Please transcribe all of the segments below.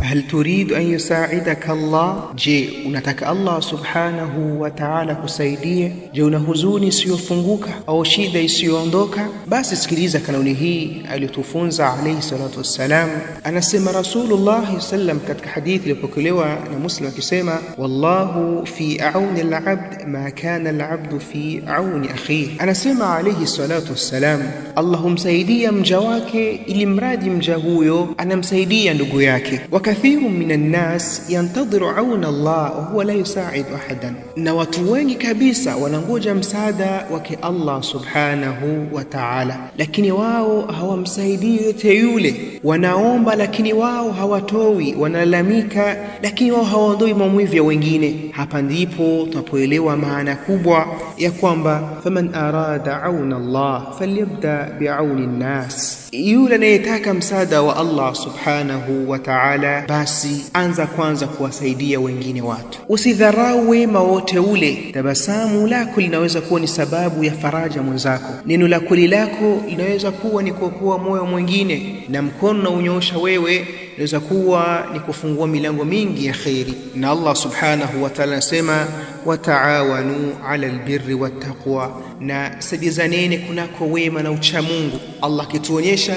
Hal turidu an yusaidaka Allah, je, unataka Allah subhanahu wa ta'ala kusaidie? Je, una huzuni isiyofunguka au shida isiyoondoka? Basi sikiliza kanuni hii aliyotufunza alayhi salatu wassalam. Anasema Rasulullah sallam katika hadithi iliyopokelewa na Muslim akisema, wallahu fi auni alabd ma kana alabdu fi auni akhihi. Anasema alayhi salatu wassalam, Allah humsaidia mja wake ili mradi mja huyo anamsaidia ndugu yake. Wa kathiru minan nas yantadhiru auna Allah wa huwa la yusaidu ahadan, na watu wengi kabisa wanangoja msaada wake Allah subhanahu wa ta'ala, lakini wao hawamsaidii yote yule. Wanaomba lakini wao hawatoi, wanalalamika lakini wao hawaondoi maumivu ya wengine. Hapa ndipo tunapoelewa maana kubwa ya kwamba faman arada auna Allah falyabda biauni nnas, yule anayetaka msaada wa Allah subhanahu wa ta'ala, basi anza kwanza kuwasaidia wengine watu. Usidharau wema wote ule. Tabasamu lako linaweza kuwa ni sababu ya faraja mwenzako, neno la kweli lako linaweza kuwa ni kuokoa moyo mwingine, na mkono unaunyoosha wewe inaweza kuwa ni kufungua milango mingi ya kheri. Na Allah subhanahu wa ta'ala anasema wataawanu ala albirri wattaqwa, na saidizaneni kunako wema na uchamungu. Allah akituonyesha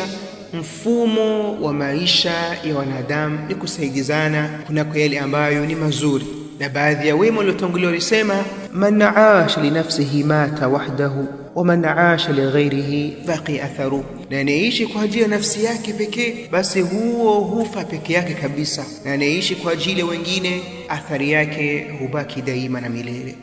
mfumo wa maisha ya wanadamu ni kusaidizana kunako yale ambayo ni mazuri. Na baadhi ya wema waliotangulia walisema, man aasha linafsihi mata wahdahu wa man aasha lighairihi baqi atharu, na anayeishi kwa ajili ya nafsi yake pekee basi huo hufa peke yake kabisa, na anayeishi kwa ajili ya wengine athari yake hubaki daima na milele.